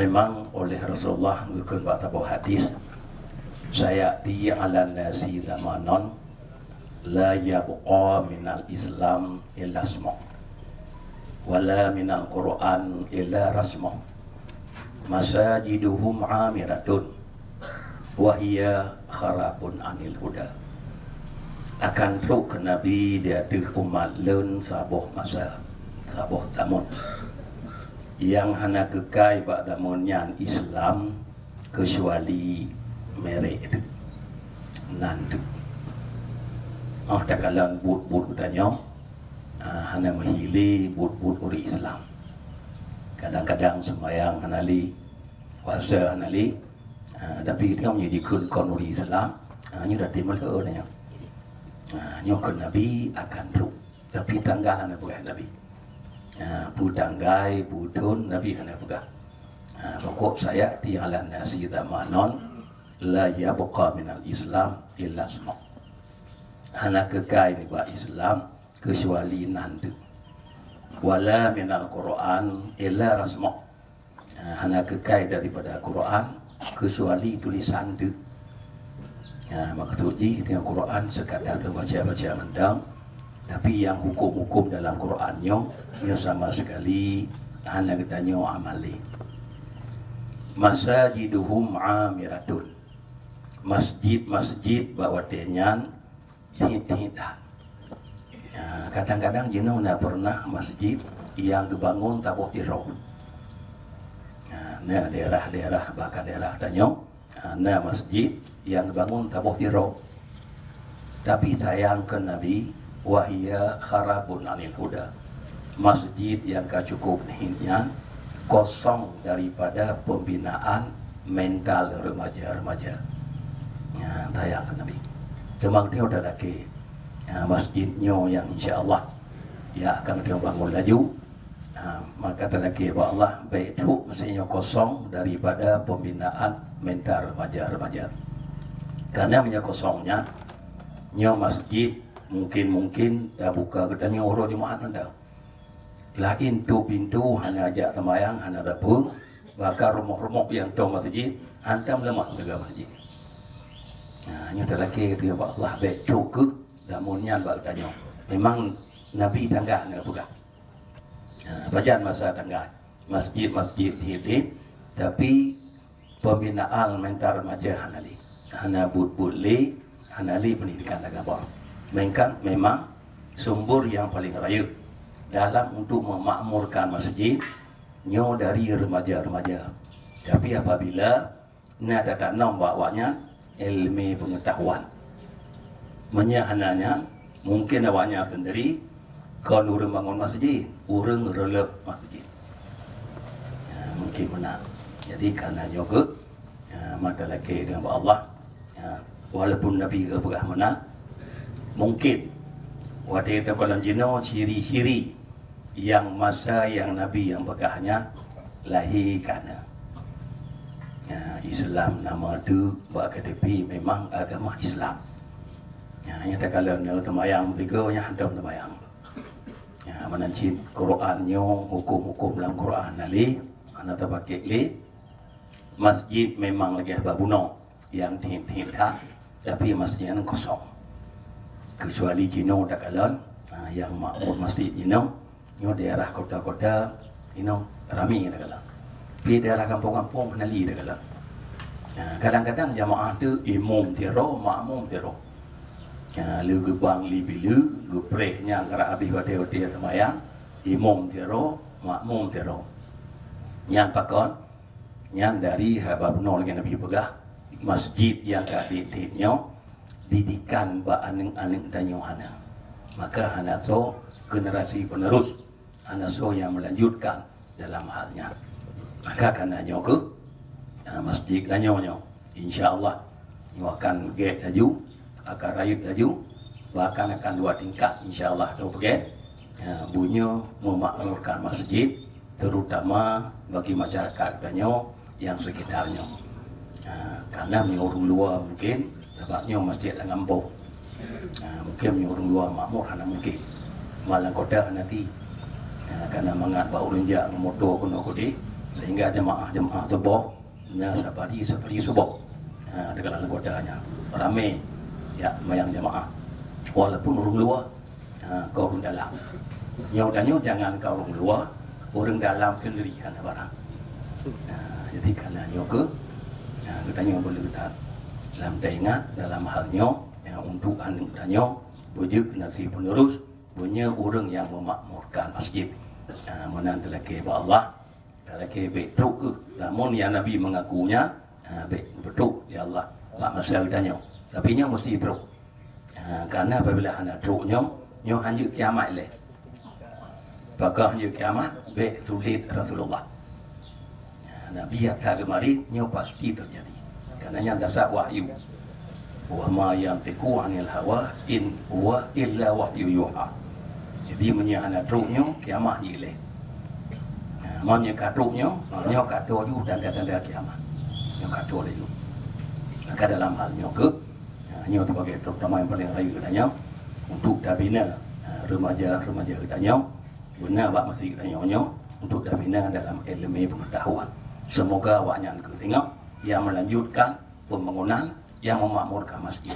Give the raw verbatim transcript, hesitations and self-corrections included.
Memang oleh Rasulullah geukheun bak saboh hadis, "Sayati 'alan nasi zamanun la yabqa minal Islam illa ismuh, wala minal Qur'an illa rasmuh. Masajiduhum 'amiratun, wa hiya kharabun 'anil huda." Akan trok keu Nabi di ateueh umat lôn saboh masa, saboh tamon. Nyang hana keukai bak tamon nyan Islam, keucuali merek teuk, nan teuk. Oh, takalon buet-buet geutanyoe, ah, hana meuhile buet-buet ureuëng Islam. Kadang-kadang seumayang hana lé, puasa hana lé, ah, tapi tanyoe meunyoe jikheun kon ureuëng Islam, ah, nyoe dah timbul tanyoe. Ah, nyoe kheun Nabi akan trok. Tapi tanggai hana peugah Nabi. Ha, peue tanggai, peue thon, Nabi hana peugah. Ha, pokok, "Sayati 'alan nasi zamanun la yabqa minal Islam illa ismuh." Hana keukai nibak Islam keucuali nan teuk. "Wala minal Qur'an illa rasmuh." Ha, hana keukai daripada Quran keucuali tulisan teuk. Ha, maksud jih, dengan Quran sekadar teubaca-baca mantong, tapi nyang huköm-huköm dalam Quran nyoe, nyoe sama sekali hana geutanyoe amali. "Masajiduhum 'amiratun." Masjid-masjid bak watée nyan tiet-tiet that. Ya, kadang-kadang jinoe na pernah masjid nyang geubangon saboh sidroe. Ya, na daerah-daerah, bahkan daerah tanyoe, ya, na masjid nyang geubangon saboh sidroe. Tapi sayang kheun Nabi, "Wa hiya kharabun 'anil huda." Masjid nyang ka cukup tiet nyan kosong daripada pembinaan mental remaja-remaja. Ya, sayang kheun Nabi. Teuma geutanyoe talakée, ya, masjid nyoe nyang insya Allah, ya, akan geutanyoe bangon laju. Ha, maka talakée bak Allah, bék trok masjid nyoe kosong daripada pembinaan mental remaja-remaja. Karena meunyoe kosong nyan, nyoe masjid mungkin-mungkin tabuka geutanyoe uroe Jumaat mantong. Laén tôp pintoe, hana jak seumayang, hana sapeue, bahkan rumoh-rumoh nyang tom masjid, hantom leumah jaga masjid. Nah, nyoe talakée geutanyoe bak Allah, bék trok keuh tamon nyan bak geutanyoe. Memang Nabi tanggai na peugah. Nah, pajan masa tanggai. Masjid-masjid tiet-tiet, tapi pembinaan mental remaja hana lé. Hana buet-buet lé, hana lé pendidikan agama. Melainkan memang sumber nyang paling rayeuk dalam untuk memakmurkan masjid nyoe dari remaja-remaja. Tapi apabila na tatanom bak awaknyan ileumé peungeutahuan. Meunyoe hana nyan, mungken awaknyan sendiri kon ureuëng bangon masjid, ureuëng reuleueb masjid. Ya, mungken meunan. Jadi, karena nyoe geuh, ya, maka talakée deungon bak Allah. Ya, walaupun Nabi geupeugah meunan, mungken watée takalon jinoe ciri-ciri nyang masa nyang Nabi nyang peugah nyan lahé ka na. Ya, Islam nama tu bak K T P memang agama Islam. Ya, nyang takalon nyoe teumayang tiga, nyang hantom teumayang. Ya, meunan cit Quran nyoe, huköm-huköm lam Quran na lé, hana tapakék lé. Masjid memang lagée haba bunoe nyang tiet-tiet that, tapi masjid nyan kosong. Keucuali jinoe takalon, ha, nyang makmur masjid jinoe, nyoe daerah kota-kota, jinoe ramé takalon. Di daerah gampông-gampông hana lé takalon. Ha, kadang-kadang jamaah tu imum sidroe, makmum sidroe. Ha, lé geubang lé bileue, geupreh nyang karab habéh watée-watée seumayang, imum sidroe, makmum sidroe. Nyan pakon? Nyan dari haba bunoe lagée Nabi peugah, masjid nyang ka tiet-tiet nyoe didikan bak aneuëk-aneuëk tanyoe hana. Maka hana soe generasi penerus, hana soe nyang melanjutkan dalam hal nyan. Maka kana nyoe keuh, ah, masjid tanyoe nyoe, insya Allah, nyoe akan gét laju, akan rayeuk laju, bahkan akan dua tingkat, insya Allah, atau peugét, ya, bunoe memakmurkan masjid, terutama bagi masyarakat tanyoe nyang sekitar nyoe. Ha, karena meunyoe ureuëng luwa mungkin, sabab nyoe masjid lam gampông. Ha, mungkin meunyoe ureuëng luwa makmur hana mungkin. Malam kota hana ti. Ha, karena mangat bak ureuëng jak ngon moto keunoe keudeh, Sehingga jemaah-jemaah tuboh na sabari-sabari suboh, ha, di dalam kota nyan ramé jak mayang jemaah. Walaupun ureuëng luwa, ha, keu ureuëng dalam. Nyoe tanyoe jangan keu ureuëng luwa, ureuëng dalam sendiri hana barang. Ha, jadi karena nyoe keuh, ha, geutanyoe boleh that lam teuingat dalam hal nyoe, ya, untuk aneuk tanyoe beujeuet generasi penerus, beunyoe ureuëng nyang memakmurkan masjid. Ha, meunan talakée bak Allah, talakée bék trok keuh. Lamun ya Nabi mengaku nyan, ha, bék beutrok ya Allah bak masa geutanyoe. Tapi nyoe mesti trok. Ha, karena apabila hana trok nyoe, nyoe hanjeuet kiamat lé. Pakon hanjeuet kiamat, bék sulet Rasulullah. Ha, Nabi nyata geumari, nyoe pasti teujadi. Karena nyan dasar wahyu. Wa ma yantiqu anil hawa in huwa illa wahyu yuha. Jadi meunyoe hana trok nyoe, kiamat jih lé. Ha, meunyoe ka trok nyoe, ha, nyoe ka trok ju tanda-tanda kiamat. Nyoe ka trok laju. Maka dalam hal nyoe keuh, ha, nyoe sebagai terutama yang paling rayeuk geutanyoe untuk tabina, ha, remaja-remaja geutanyoe, beuna bak masjid geutanyoe nyoe untuk tabina dalam ilmu pengetahuan. Semoga awaknyan keuh singoh yang melanjutkan pembangunan yang memakmurkan masjid.